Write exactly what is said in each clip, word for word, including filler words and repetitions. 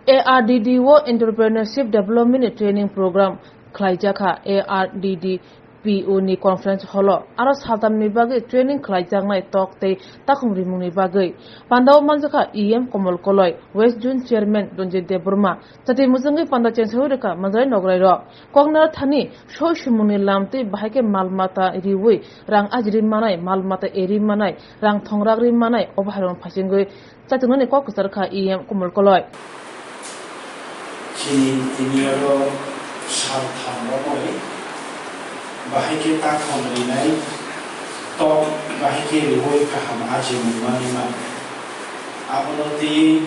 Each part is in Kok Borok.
A R D D o Entrepreneurship Development ni Training Program khlaijakha. A R D D P O ni conference hall o aro saltamni bagwi training khlaijaknai tok tei takhum rimungni bagwi. Pandao manjakha E M Komol Koloi, West Zone Chairman Ranjit Debbarma, chati mujungwi panda chengsawi rwkha manjai nograi rok. Koknara thani soi sumungni lam tei bahai khe mal mata riwi rang ajri manai, mal mata eri manai, rang thongrak ri manai, obo hai rok phasingwi chatungnani kok kwchar kha E M Komol Koloi. Chini tini oro saltham romwi bahai khe takhum rinai tok bahai khe riwi kaham ajimung manwi man. Abono twi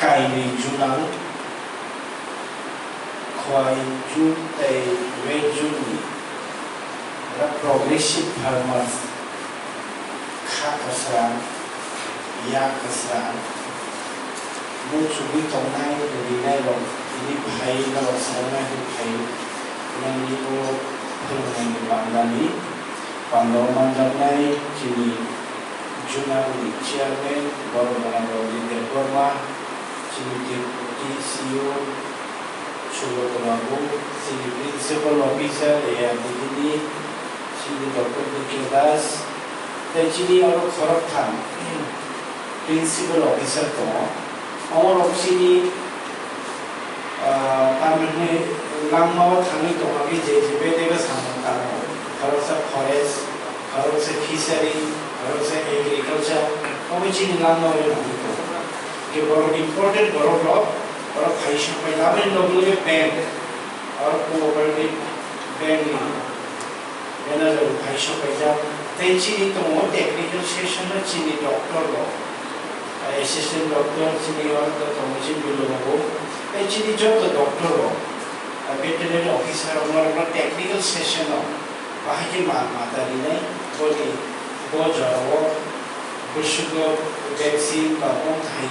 kainwi junal, Khowai June tei West June ni progressive farmers kha kwsra, yak kwsra, muchugwi tongnai rwrwinairok tini phai norok swrwngnairok phai nangni o phwrwngnaini bandani bandao manjaknai chini Junal ni chairman Borok Gana Ranjit Debbarma, chini deputy C E O Subodh Babu, chini principal officer A R D D ni, chini Doctor D K Das, tei chini oro khoroktham principal officer tongo. Omorok chini, ah, tamni langmao thangwi tongmani je je bedega samung tangmani, khoroksa forest, khoroksa fishery, khoroksa agriculture, obo chini langmao nangwi tongo. Je borok important borok rok, borok phaisok bai labani loge loge bank, oro cooperative bank ni manager rok phaisok paijak. Tei chini tongo technical section o chini doctor rok, assistant doctor chini oro tongo chini bill rok. Tei chini joto doctor rok, veterinary officer rok norokno technical section o bahai khe mal mata rinai boni bo jora o bwswk o vaccine ba bongthai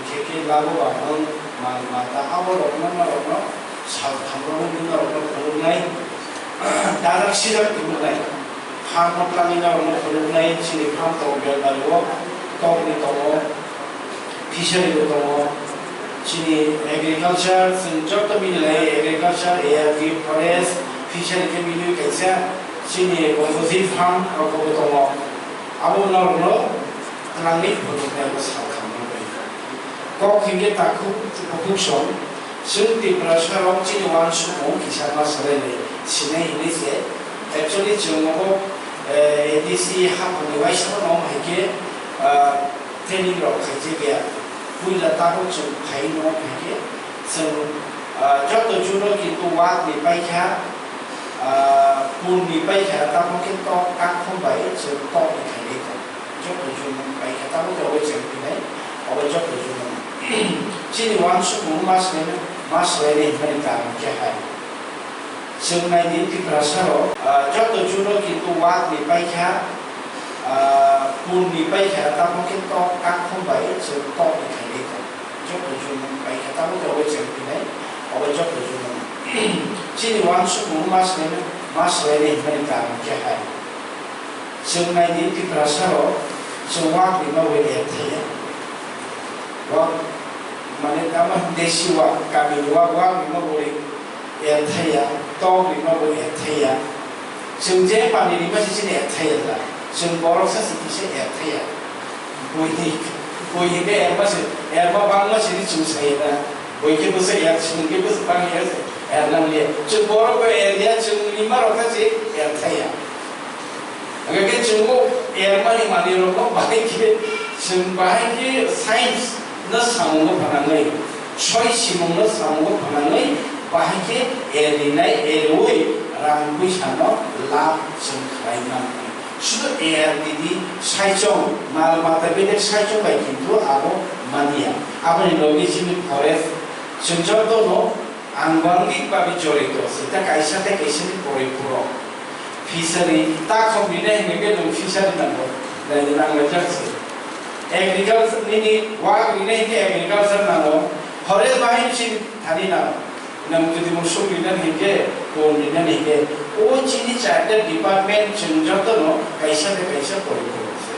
khe khe lago ba bong mal mata abo rokno norokno sal thamrokno norokno phunuknai. Dadak sidak tubunai, farm o twlangwi norokno phunuknai, chini farm tongo, Belbari o tokni tongo, fishery bo tongo, chini agriculture, chwng joto mili lai agriculture, A R D, forest, fishery khe mili kaisa chini composite farm rok bo tongo. Abo norokno twlangwi phunuknai abo sal khamrokbai. Kok hinkhe takhuk bukhuk song. Chwng Tiprasa rok chini uansukmung kisa ma swlainai sinai hinwi se. Actually chwng obo, eh, A D C haphangni uaisa no hai khe, ah, training rok khaijak ya. Puila tabuk chwng phai no hai khe chwng, ah, joto juno kintu wak ni paikha, ah, pun ni paikha tamo khe tok kakhum bai chwng tok ni khainai tong. Joto juno paikha tamo khe obo chwng phinai, obo joto juno. Chini uansukmung ma swlainai, ma swlainai hwnmani karon khe hai. Chwng nai di Tiprasa rok, ah, joto juno kintu wak ni paikha, ah, pun ni paikha tamo khe tok kakhum bai chwng tok ni khainai tong. Joto juno paikha tamo khe obo chwng phinai, obo joto juno. Chini uansukmung ma swlainai, ma swlainai hwnmani karon khe hai. Chwng nai di Tiprasa rok, chwng wak rima bai er thaya. Wak, mane, tamo desi wak, kami wak, wak rima bai er thaya, tok rima bai er thaya. Chwng je pani rima se chini er thaya da. Chwng borok sa se kisa er thaya. Bui, bui hingke erma se, erma bangma se ni chwng saya da. Bui khe bwsa er, chwng khe bwsa bang er, er nang liya. Chwng borok bai er ya, chwng rima rok kha se er thaya. Hingke chwng o ermani manwi rokno bahai khe, chwng bahai khe science no samungo phanangwi, soi simungno samungo phanangwi, bahai khe erinai, eriwi rang puisano lab chwng khlai man. Sudu A R D D saichung, mal mata bedek saichung bai kintu abo manya. Aboni logi chini forest chwng jotono Ang bangni bagwi jorito se, ta kaisa tei kaisa ni poripuron. Fishery, takhuk nini hwnwi khe nwng fishery nango, naidi nanglaijak se. Agriculture nini wak nini hwnkhe agriculture nango, forest bahai ni simi thani nango. Nwng jodi musuk nini hwnkhe, pon nini hwnkhe, o chini charter department chwng jotono kaisa tei kaisa poripuron se.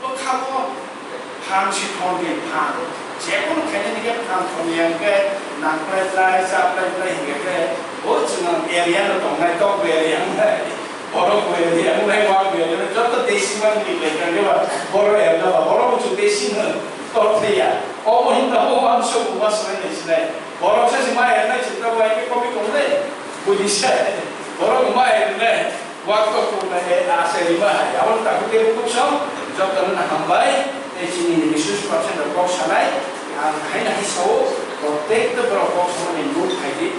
Bwkhao phan si thongwi phan, Jekunu khainani khe phan thomya hwnkhe nangplai plai, cha plai plai hwnkhe khe, o chwng area no tongnai, tok area wngnai, borok area wngnai, wak area wngnai, joto tei sima ni plai khe ba, borok area ba, borok bo chwng tei sima tor thaiya. Obo hinba bo uansuk uansuk nai sinai. Borok se sima ernai chwng ta bai khe kopi tongnai, buji se. Borok ma ernai. Wak tok tok nai, eh, ase rima hai. Aboni takhuk tei bukhuk song, jotono no hambai, tei chini ni resource person rok kok sanai, ang hai nai sao, protect borok kok samani move khai di.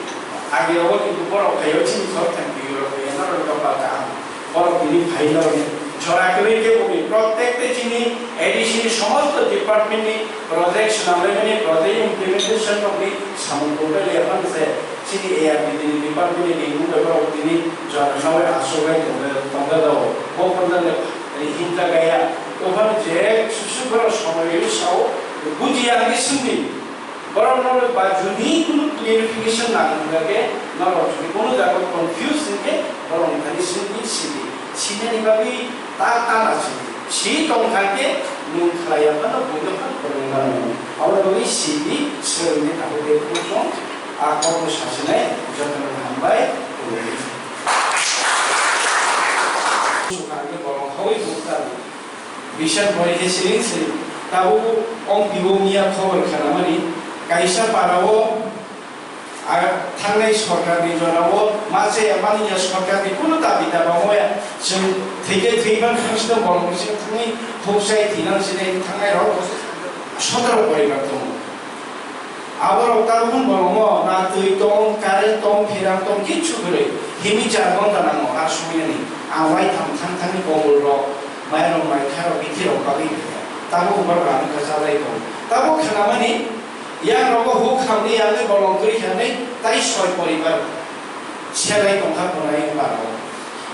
Agi rogo kintu borok phaio chini khor thank you rok, eh, norok rok ba kaham. Borok bini phai norok ni jora kwrwi khe bo ni protect tei chini A D C ni somosto department ni project swnamlaimani project implementation rok ni samung bo bai le phano se. Chini A R D D ni department ni ringmung bai borok tini jora nawi aswk bai tongda, tongda dao. Bo phano hinta gaya. Ophano je susu borok somoi rwi sao, buji ang ni swngdi. Borok no ba juni kunu clarification nang hwnkha khe, norok juni kunu jaga confuse hwnkhe, borok ni thani swngdi sidi. Sinani bagwi ta, ta na sidi. Si tong thangkhe nwng khlaiya phano buino phano kwrwng mano. Aboni bagwi sidi swrwngni tabuk de kusong. A kokno sasinai jotono hambai. Sukha hwnkhe bolong hawi buktan. Bisan pore khe siring siring. Tabuk ong pibo miya khobor khanamani. Kaisa parao, a, thangnai sorkarni jorao ma chaya mani ya sorkarni kunu dabi daba moya. Chwng thwikhe thwiban khansino bolong bising thangwi huk chai thwinang sinai thangnai rok sotoro poribar tongo. Aborok tabukni bolongo na twi tong, current tong, pherang tong, kichu kwrwi. Himwi char ghonta nango, ar sumyani. Ang waitham thang thangni kombol rok, mairok, maikha rok, bithi rok bagwi khe. Tabuk borok ang khe chalai tong. Tabuk khnamani, yang rogo huk hamni, yangni bolong kwrwi khe, tai soi poribar. Selai tongkha bonai barao.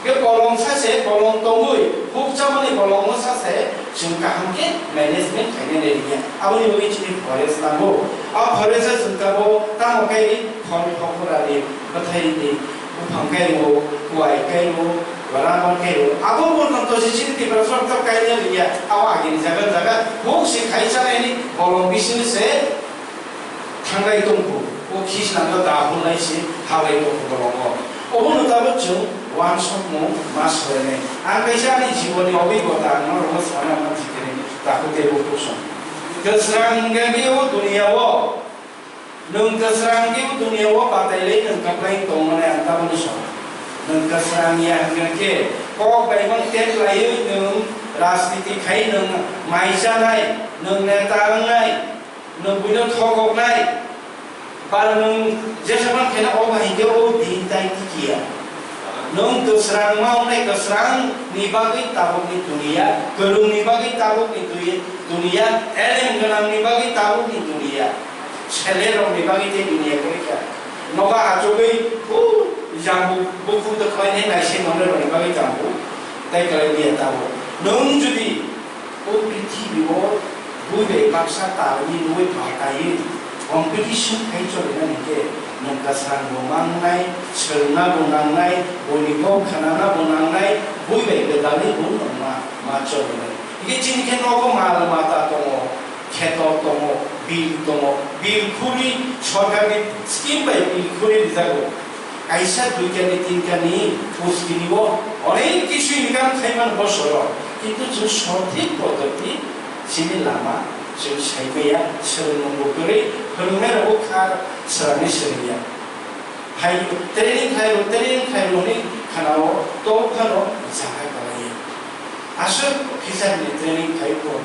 Ke bolong sase, bolong tongwi, huk chamani bolongo sase, chwng kaham khe management khaina nai rwya. Aboni bagwi chini forest nango. A forest o chwng tabuk tamo khe ri, khol khokora ri, bwthai ri, buphang kai ro, kuai kai ro, rubber kai ro. Abo bo nang to chini Tiprasa rok to kaina rwya. Abo agini jaga jaga, huk se khai chanai ni bolong bising se, Thanglai tongkhu, o khisnano da hwnlai se halai tongkhu bolongo. Obono tabuk chwng uansukmung ma swlainai. Ang kaisa ani jiboni obhigota ang norokno sana mansi khe takhuk tei bukhuk song. Kwsrang hwnkhe o duniya-o, nwng kwsrang hwnkhe o duniya-o batailai nwng kwplai tongmani ang tabukno song. Nwng kwsrang ya hwnkhe kok bai mang tek laiwi nwng rajniti khai nwng mai chanai, nwng neta wngnai. Nwng buino thokoknai, ba nwng jesaman khaina o bahai khe o din tai tikiya. Nwng kwsrang ma wngnai kwsrang ni bagwi tabukni duniya, kwrwng ni bagwi tabukni dui-, duniya, elem gwnang ni bagwi tabukni duniya, sele rok ni bagwi tei duniya kwrwi kha. Nogo achugwi, o jambu bukhuk twi khlainai naising manwi rok ni bagwi jambu tei kwlai liya tabuk. Nwng jodi O prithibi o bui bai baksa tarwi nugwi phataiwi competition khai choli nani khe nwng kwsrang bo mangnai, swrwngna bo nangnai, buini kok khnana bo nangnai, bui bai gwdalwi bo nwng ma, ma choli nai. Hikhe chini khe nogo mal mata tongo, kheto tongo, bil tongo, bil khuri sorkarni scheme bai bil khuri rijago. Kaisa duikani tinkani puskini o onek kisu income khaimani bosoro, kintu chwng sothik poddoti chini lama chwng saimaya, swrwngmung bo kwrwi, phwrwngnai rokbo kha swrangwi swrwngya. Hai training khairo, training khairo hwnwi khanao, to phano jaga kwlaiya. Aswk officer ni training khai ko,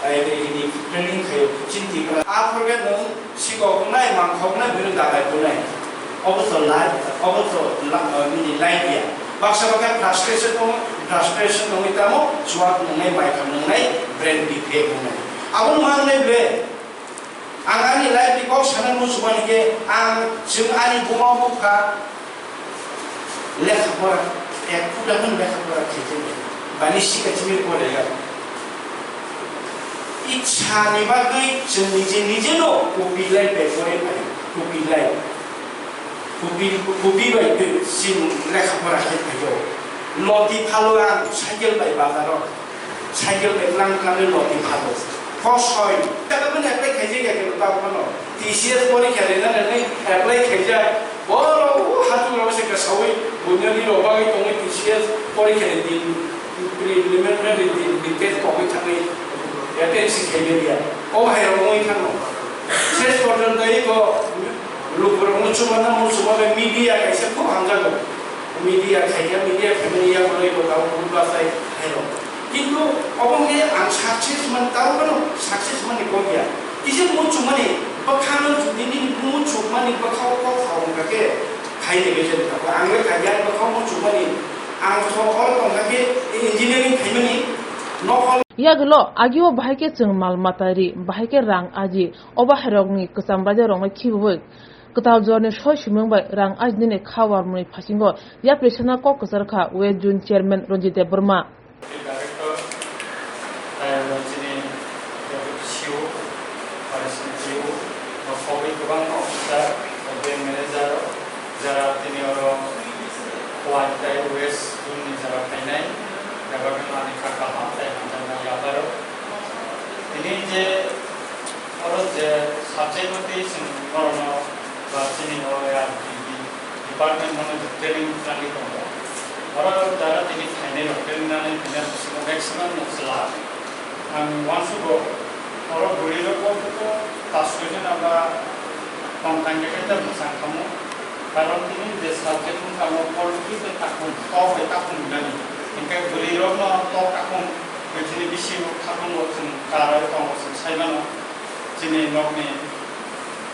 ai, ai, ni training khai o, chini Tripura. A phorbe nwng sikok wngnai, mangkhok wngnai, bini dabai wngnai. Obo to life, obo to la-, nini life ya. Baksa baksa frustration tongo, frustration tongwi tamo, chuak nwngnai, maitham nwngnai, brain defect wngnai. Abo nwng wngnai ble. Ang ani life ni kok sana muchungmani khe, ang chwng ani buma bupha lekha pora, ek phuta phano lekha pora khaijak ya, bani sika chini pore ya. Ichha ni bagwi chwng nije nije no kopi lai bai pore phai, kopi lai, kopi, kopi bai twi chwng lekha pora khai phaio. Loti phalo ang cycle bai bazaro, cycle bai lang lang loti phalo. Khosoi. Tabukno apply khaijak ya kebo tabukno. T C S porikha rina rwnai apply khaijak. Borok o hatung rok se kasawi bunyani rok bagwi tongwi T C S porikha ni din preliminary din din test pogwi thangwi vacancy khaimani ya. O hai rok wngwi thango. Ses porjonto iko lukurok no chumana muchuma bai media kaisa khub hamjago. Media khaikha media khaimani ya borok iko tabuk bwsai hai rok. Kintu obo wngkhe ang success man, tamo phano success mani kok ya. Kisa muchungmani bwkhano jodi nini muchungmani bwkhao kok kha wngkha khe khaini bese wngkha. Ang le khaikhe ang bwkhao muchungmani ang tho oro tongkha khe engineering khaimani nokol. Yagulo agio bahai khe chwng mal mata ri, bahai khe rang aji, obo hai rokni kwcham raida rokno khibiwi kwtal jorni soi simung bai rang ajinani kha warmoni phasingo yapri sana kok kwchar kha West Zone Chairman Ranjit Debbarma. Director, tei chini Deputy C E O, Additional C E O, bo sogwi kwbangma officer, tei bank manager, jara tini oro Khowai tei West Zone ni jara phainai, bebak wngmani kha kaham tei hamjaknai yapharok. Tini je oro je subject no tei chwng norokno ba chini oro R D B department mano je training nangwi tongo. Oro jara tini phainai rok training nangwi phainai bisingo maximum no chwla. Ang uansugo oro bwrwi rok bo pass soi jona ba tong tang khe khe mwchang khamu. Karon tini je subject wngkha omo politics bai takhum, kok bai takhum hinani. Hinkhe bwrwi rokno kok takhum, bwtini bising takhum bo chwng karai tongo chwng sai mano. Chini nokni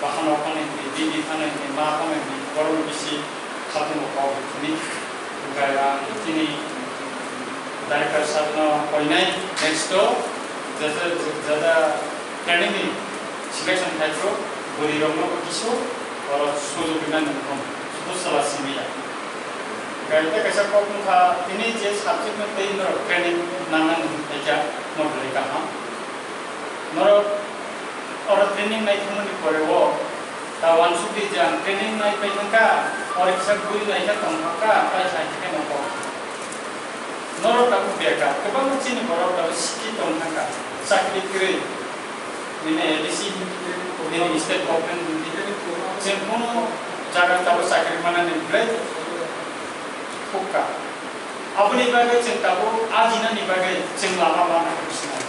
bahan rok phano hwnwi, bibi phano hwnwi, ma phano hwnwi, borokni bisi khatung bo kok hwnwi. Hwnkhe ang chini director sir no koinai next o jesa jesa training ni selection khai phuru bwrwi rok no bo kisu oro sujuk rwna nang thung, sudu sala simi ya. Hwnkhe tei kaisa kok wngkha tini je subject no tei norok training nang nang hwn khaikha no belai kaham. Norok oro training nai thangmani pore o ta uansukdi je ang training nai pai thangkha, oro kisa bui nai khe tong thangkha, pai sai khe no kok. Norok tabuk bekar, kwbangma chini borok tabuk sikhi tong thangkha, chakri kwrwi. Nini A D C, nini state government, chwng kunu jaga tabuk chakri manani belai thukka. Aboni bagwi chwng tabuk ajinani bagwi chwng lama manna khe sinai.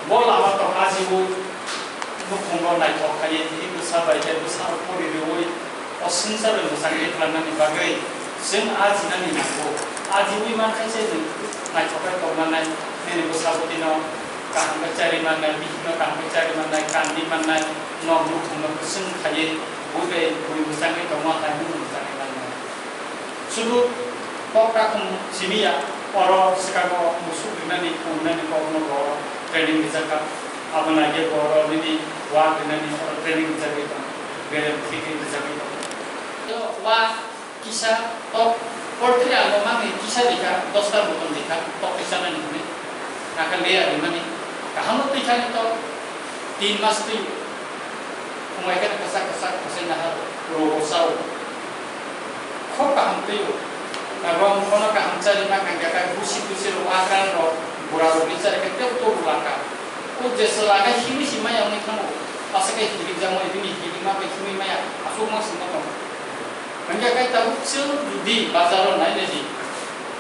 Bo lama tong ajiwi nukhungo naithok khaiwi tini bwsa bai khe bwsano pori rwui o swngcharno mwchangwi twlangnani bagwi chwng ajinani nango. Ajiwi mankha se chwng naithok khe tongmanai, nini bwsabo tino kaham khe charwi mannai, bihikno kaham khe charwi mannai, kandi mannai, nok nukhungno kwchwng khaiwi bui bai bui mwchangwi tongma hai nwng mwchangwi mannai. Sudu kok takhum simi ya, oro swkango musuk rinani, pungnani kokno bo training rijak kha. Abo naikhe bo oro nini wak rinani oro training rijagwi tongo, berem thik rijagwi tongo. Wa kisa tok poultry ang bo mangni kisa rikha, dosta moton rikha, tok kisa nani hwnwi. Hakhe layer rimani kaham twi thani tok tin mas twi. Khumai khe kwchak kwchak khosai nahar rogo chao. Khok kaham twi o. Tabok bono kaham chari ma kangkha khe busi busi rok akran rok bura rok ni chari khe tebo to rwlangkha. O je chwla khe himwi si maya wngwi thango. Aswk khe himwi jamo bini himwi ma bai himwi maya aswk ma sima tongo. Hingkhe khe tabuk chwng jodi bazaro nai naidi,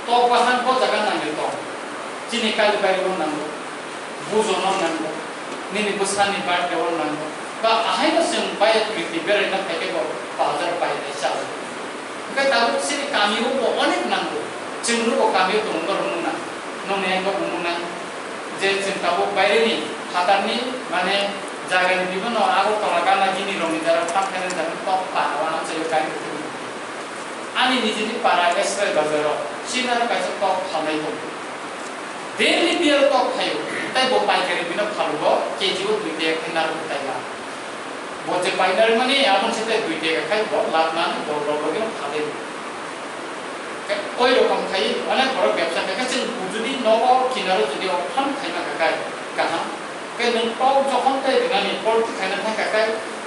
tok bahan bo jaga nangwi tong. Chini kali bari bo nango, bujo no nango, nini bwsani birthday o nango, ba ahaino chwng bai kwrwi kwrwi beraina phaikhe bo bazar bai nai chao. Hingkhe tabuk chini kami o bo onek nango, chwng nugo kami o tongo norok nukna, nokni eko bo nuknai. Je chwng tabuk baireni phatarni, mane, jagani bibino Agartala gana gini rokni jora phan khainani jora tok pa o amchaio kari rwkhe. Ani nijini para Esrai bazaro chini aro kaisa tok phalnai tongo. Daily beer tok phaio, tei bo paikari bino phalugo K G o dui taka khe narwk taima. Bo je painani mani, aboni site dui taka khai bo lab nani bo rok logi no phalwi. Khe oi rokom khai onek borok bebsa khai khe chwng jodi nogo kinaro jodi o phano khaima kha khai kaham. Khe nwng tok jokhon tei rinani poultry khaina thang kha khai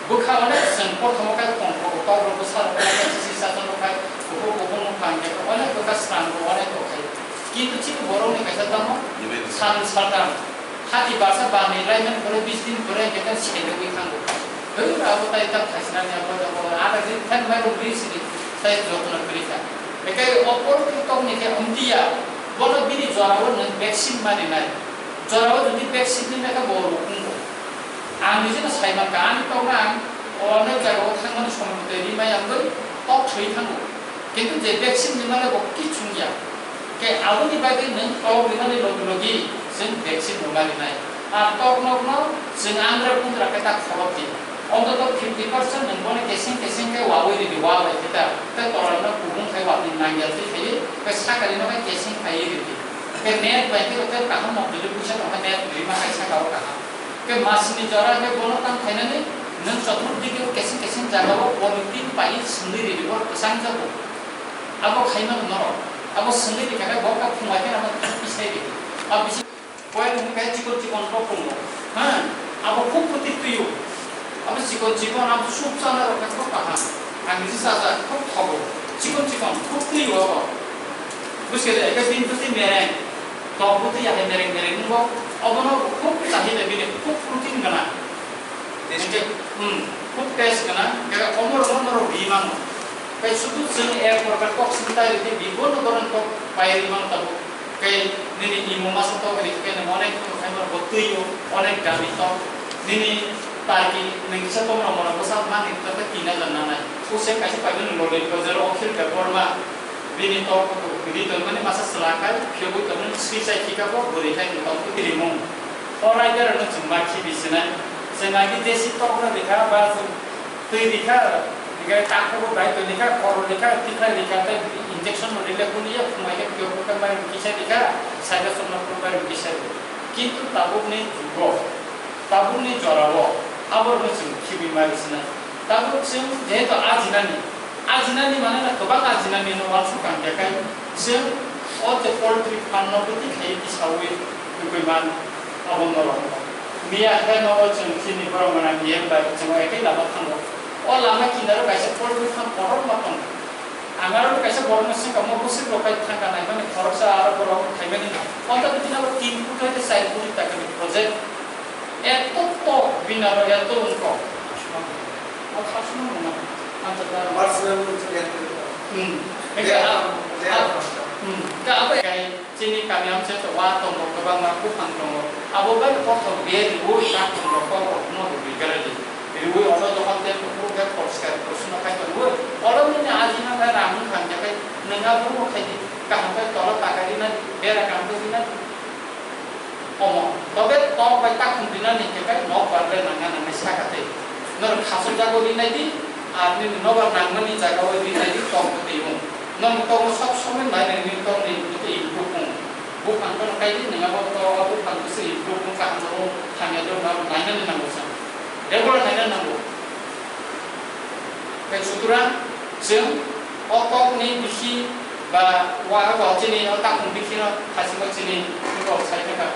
bwkha onek chwng prothomo khai khong rok tok rok bwsa rok khai sisi sasa rok khai kuphur kuphur no phang khe onek bwkha swrang rok onek rok khai. Kintu chini borok ni kaisa tamo san saltang. Hati basa bani laiman pore bis din pore kita sendogwi thango. Hei, abo tai tak khaisnani abo jago. Ada din than mai rok ri sini tai jotno kri kha. Ekai opor tok ni khe umtia. Bono bini jorao nang vaccine mani nai. Jorao jodi vaccine ni nai kha bo rok kungo. Ang nijino sai mankha, ani tokno ang onek jagao thangmani somoi motoi rimai ang bai tok thwi thango. Kintu je vaccine rimale bo kichung ya. Khe aboni bagwi nwng tok rimani logi logi chwng vaccine rwma rinai. Ar tok nokno chwng angra pungra khe ta khorok di. Ontoto fifty percent nwng bono keseng keseng khe wawi ridi, wa bai khe ta. Tei toralno kubung khai wapni nangyal twi khaiwi, khe sakarino khe keseng khaiwi ridi. Khe net bai khe tei kaham mokdwlwi puisa tongkha net rima hai sakao kaham. Khe masni jora khe bono tang khainani nwng chothor dike keseng keseng jagao polythene pai swngwi ridi, borok kwchang jago. Abo khaimano norok. Abo swngwi rikha khe bo kha phungai khe abo kisa ridi. Abo bisi koi nwng khe chikon chikon rok tongo. Ha? Abo khub kwtwi twi-o. Abo chikon chikon abo soup chana rok khe khub kaham. Ang niji chacha khub thogo. Chikon chikon khub twi-o abo. Buskhe de, ekhe bini bwtwi mereng. Tok bwtwi yahai mereng mereng wngo. Obono khub chahile bini khub protein gwnang. Taste. Hingke, hmm, khub taste gwnang. Kaya omo rwma norok ri mano. Kai sudu chwng ek prokar kok sini tai ridi, bibo no doron kok pai ri mano tabuk. Kai nini imo masa tok ri, kai nang onek khai mano bo twi o, onek dami tok. Nini tarki nang kisa tomra mora bwsa mani tok tina jan nanai. Use kaisa pai mani loli bajaro Akhil Debbarma. Bini tok ri tongmani masa swlakai, phiyogwi tongmani swi chai khika bo bwrwi khai tong twi rimung. O raida rokno chwng ma khibi sinai. Chwng agi desi tok no rikha ba chwng twi rikha, rikha takhuk bo bai twi rikha, khoro rikha, tikhlai rikha, tei injection no rile kunu ya phungai khe phiyok khe mai rw kisa rikha, saida chwng no phungai rw kisa rikha. Kintu tabuk ni jugo, tabuk ni jora o abo rokno chwng khibi ma ri sinai. Tabuk chwng jehetu ajinani, ajinani mane na kwbang ajinani no uansuk kang ya kai. Chwng o je poultry farm no bwtwi khaiwi tisawi tubui man abo norok no. Miya khe no chwng chini borok mwnang ni yak bai chwng ekhe lama thango. O lama kinaro kaisa poultry farm kotorma tongo. Ang aro kaisa borok no swngkha mo bwswk rok khai thangka nai mani khoroksa aro borok khaimani. O ta bwtwi abo tin koti hai tei char koti taka ni project. Eto to bini aro eto wngkha. O khasno mwnang. Ang ta ta. Personal experience. Hmm. Ekhe a, a, hmm. Ka abo kai chini kami amche to wa tongo kwbangma buphang tongo. Abo bai kothok be riwi tak tongo kok rok no rwi garali. Riwi oro dokan te kuphur khe poriskar porishno khai tongo. Oro nini ajina khe rang wngkha hwnkhe nang abo khai di kaham khe tola taka rina bera kaham khe rina. Omo, tobe tok bai takhum rinani hwnkhe khe nokbar le nangna nangnai saka tei. Norok khasok jago rinai di, ar nini nokbar nangmani jaga o rinai di tok bo twi mung. Norok tok no sob somoi nai nini tok ni bwtwi improve mung. Buphang phano kai di, nang abo tok o buphang bwswk improve mung kaham no hamya do no nainani nango sa. Regular naina nango. Tei sutrang chwng o kokni bisi ba wa, wa chini o takung bisi no khasing o chini o sai thangkha,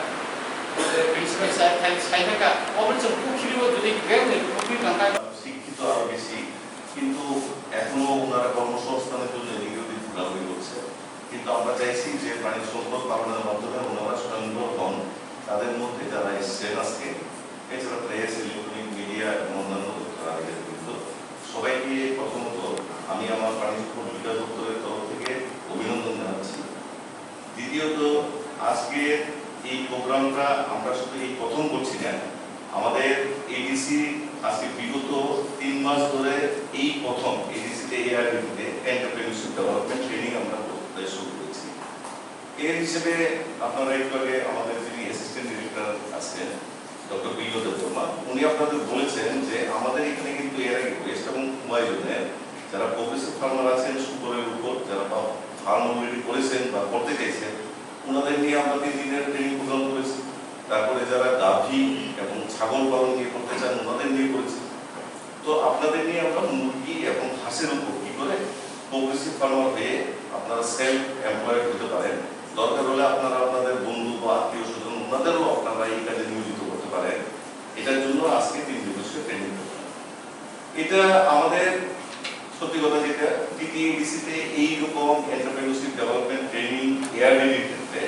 principal sir khai sai thangkha. Obo chwng pukhiri o jodi bebni pukhiri tangkha. শিক্ষিত আরো বেশি, কিন্তু এখনো ওনারা কর্মসংস্থানের জন্য এদিকে ওদিকে ঘোরাঘুরি করছে। কিন্তু আমরা চাইছি যে প্রাণী সম্পদ পালনের মাধ্যমে ওনারা স্বনির্ভর হন, তাদের মধ্যে যারা এসছেন আজকে, এছাড়া প্রেস, ইলেকট্রনিক মিডিয়া এবং অন্যান্য তথ্য আধিকারিকবৃন্দ, সবাইকে প্রথমত আমি আমার প্রাণী সম্পদ বিকাশ দপ্তরের তরফ থেকে অভিনন্দন জানাচ্ছি। দ্বিতীয়ত, আজকে এই প্রোগ্রামটা আমরা শুধু এই প্রথম করছি না, আমাদের এডিসি আজকে বিগত তিন মাস ধরে এই প্রথম এডিসিতে এআরডিতে এন্টারপ্রেনিউরশিপ ডেভেলপমেন্ট ট্রেনিং আমরা করতে শুরু করেছি। এর হিসেবে আপনারা একটু আগে আমাদের যিনি অ্যাসিস্ট্যান্ট ডিরেক্টর আছেন, ডক্টর বিনোদ দেববর্মা, উনি আপনাদের বলেছেন যে আমাদের এখানে কিন্তু এর আগে ওয়েস্ট এবং হুমায়ুনের যারা প্রোগ্রেসিভ ফার্মার আছেন শুকরের উপর, যারা ফার্ম অলরেডি করেছেন বা করতে চাইছেন, ওনাদের নিয়ে আমরা তিন দিনের ট্রেনিং প্রোগ্রাম করেছি। তারপরে যারা গাভী এবং ছাগল পালন নিয়ে করতে চান, ওনাদের নিয়ে করেছি। তো আপনাদের নিয়ে আমরা মুরগি এবং হাঁসের উপর কি করে প্রোগ্রেসিভ ফার্মার হয়ে আপনারা সেলফ এমপ্লয়েড হতে পারেন, দরকার হলে আপনারা আপনাদের বন্ধু বা আত্মীয় স্বজন ওনাদেরও আপনারা এই কাজে নিয়োজিত করতে পারেন, এটার জন্য আজকে তিন দিবসীয় ট্রেনিং প্রোগ্রাম। এটা আমাদের সত্যি কথা যেটা, টিটিএডিসিতে এই রকম এন্টারপ্রেনিউরশিপ ডেভেলপমেন্ট ট্রেনিং এআরডির ক্ষেত্রে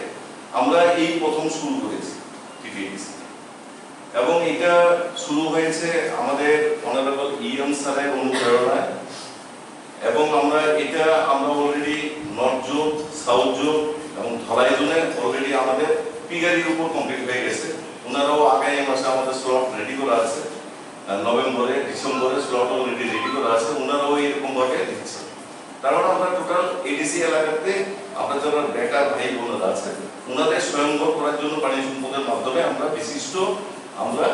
আমরা এই প্রথম শুরু করেছি। টিটিএডিসিতে এবং এটা শুরু হয়েছে আমাদের অনারেবল ইএম স্যারের অনুপ্রেরণায়। এবং আমরা এটা, আমরা already north zone, south zone এবং ধলাই জোনে অলরেডি আমাদের পিগারির উপর কমপ্লিট হয়ে গেছে। ওনারাও আগামী মাসে আমাদের স্লট রেডি করা আছে। আহ, নভেম্বরে, ডিসেম্বরে স্লট অলরেডি রেডি করা আছে, ওনারাও এরকম ভাবে দিচ্ছে। তার মানে আমরা টোটাল এডিসি এলাকাতে আমরা যারা বেকার ভাই বোনেরা আছে, ওনাদের স্বয়ংবর করার জন্য প্রাণী সম্পদের মাধ্যমে আমরা বিশিষ্ট, আমরা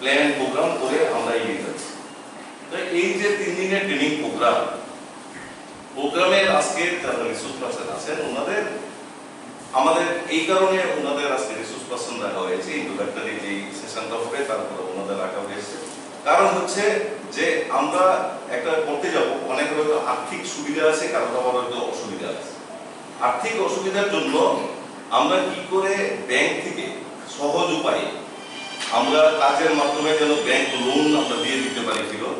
প্ল্যান প্রোগ্রাম করে আমরা এগিয়ে যাচ্ছি। তো এই যে তিন দিনের ট্রেনিং প্রোগ্রাম, প্রোগ্রামের আজকে যারা রিসোর্স পার্সন আছেন, ওনাদের, আমাদের এই কারণে ওনাদের আজকে রিসোর্স পার্সন রাখা হয়েছে, ইন্ট্রোডাক্টরি যে সেশনটা হবে, তারপরে ওনাদের রাখা হয়েছে। কারণ হচ্ছে যে আমরা একটা করতে যাব, অনেকের হয়তো আর্থিক সুবিধা আছে, কারোর আবার হয়তো অসুবিধা আছে। আর্থিক অসুবিধার জন্য আমরা কি করে ব্যাংক থেকে সহজ উপায়ে আমরা কাজের মাধ্যমে যেন ব্যাংক লোন আমরা দিয়ে দিতে পারি, ফিরত